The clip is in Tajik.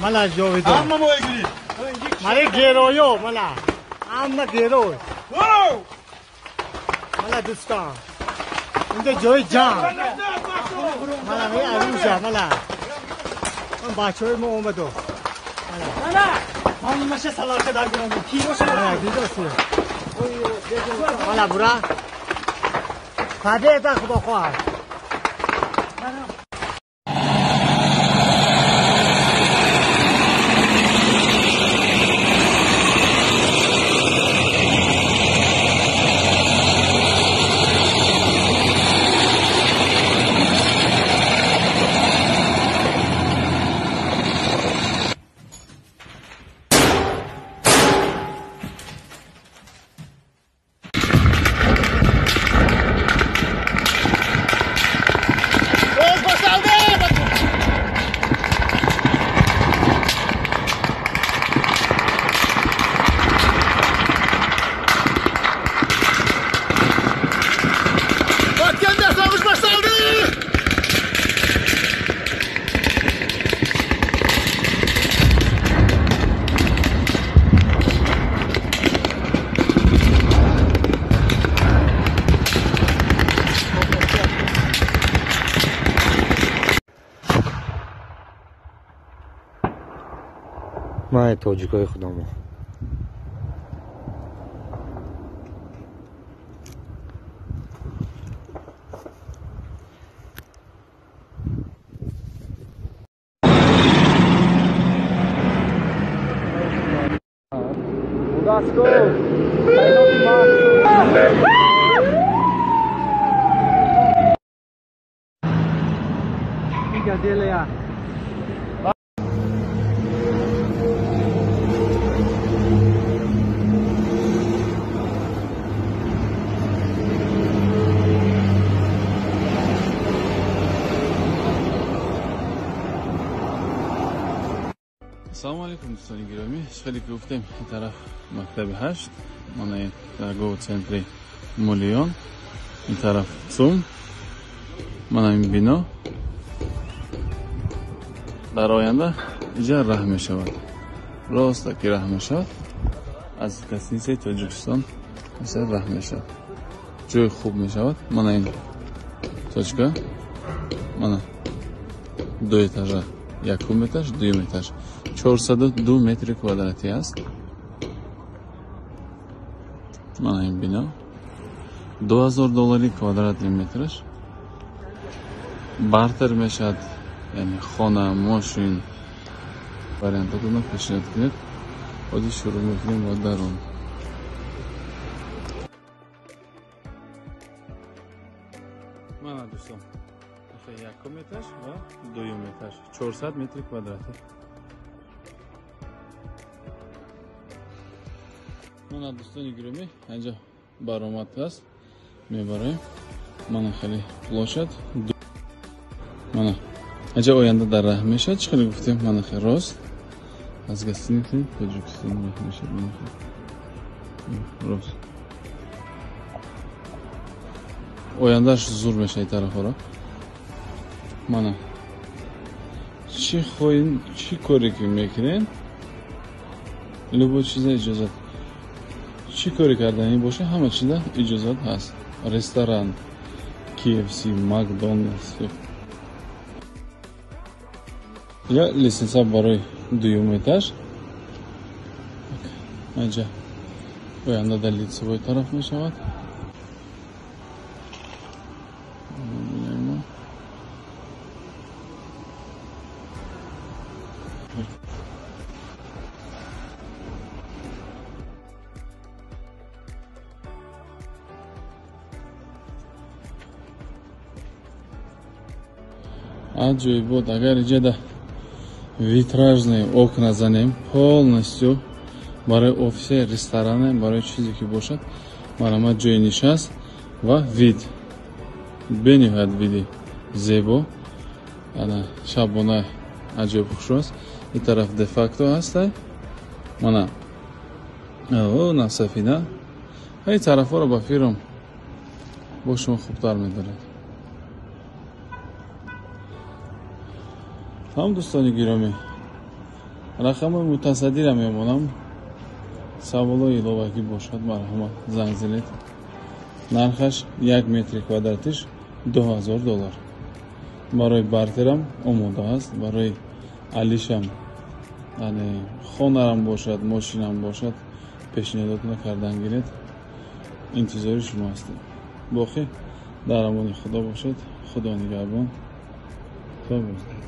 Мала ҷовидон. Ҳама моҳигирӣ. Мала геройо, мала. Ҳама герой. Мала дӯстон. Инҷо ҷои ҷанг. Мала ин арӯза, мала. Он бачаҳои мо омаду. Мала. Ҳамаша салака дар гирам. Тироша. Мала дидоси. Мала бура. Победа, худо хоҳад. Ман тоҷикои худомо. Салому алейкум, дӯстони гиромӣ. Хеле ки гуфтем, ин тараф мактаби 8, мана ин торговый центри Мулион, ин тараф ЦУМ, мана ин бино. Дар оянда иҷа раҳ мешавад. Роста ки раҳ мешавад, аз гостиницаи Тоҷикистон иҷа раҳ мешавад. Ҷои хуб мешавад. Мана ин точка, мана ду этажа, якум этаж, дуюм этаж. 402 метри квадратӣ аст. Мана ин бино. $2000 квадратни метраш. Бартер мешавад, яъне хона, мошин. Вариантатонро пешниҳод кунед. Ҳозир шурӯъ мекунем бо дарун. Мана дӯстон, якум этаж ва дуюм этаж. 400 метри квадратӣ. Мана дӯстони гиромӣ, инҷо баромад аст. Мебароем. Мана хеле площад. Мана инҷо оянда дар раҳ мешавад. Чӣ хеле гуфтем, мана хеле рост аз гостиницаи Тоҷикистон раҳ мешавад. Мана хеле рост. Ояндаш зур мешавад тарафҳоро. Мана чӣ хоҳем, чӣ коре ки мекунем, любой чиза иҷозат. Чӣ коре карданӣ боша, ҳама чиза иҷозат ҳаст. Ресторан, KFC, McDonald's. Я лестница барои дуюм этаж. Инҷа оянда дар лицевой тараф мешавад. Аҷоибот, агар иҷода витражные окна занем полностью барои офисе, ресторане, барои чизе ки бошад, марҳамат, ҷои нишаст ва вид, бениҳоят види зебо. Ана шабона аҷоиб хушрӯ аст. Ин тараф де-факто ҳастай. Мана о нафсафина. Ин тарафҳоро ба фирм бо шумо хубтар медорад. Ҳам дӯстони гиромӣ, Рақами мутасаддира мемонам. Саволои иловагӣ бошад, марҳамат, занг занед. Нархаш 1 метри квадратиш 2000 доллар. Барои бартерам омода аст, барои алишам, яъне хонарам бошад, мошинам бошад, пешниҳодотро кардан гиред. Интизори шумо ҳастем. Боқӣ дар амони Худо бошед. Худо нигаҳбон. То боз.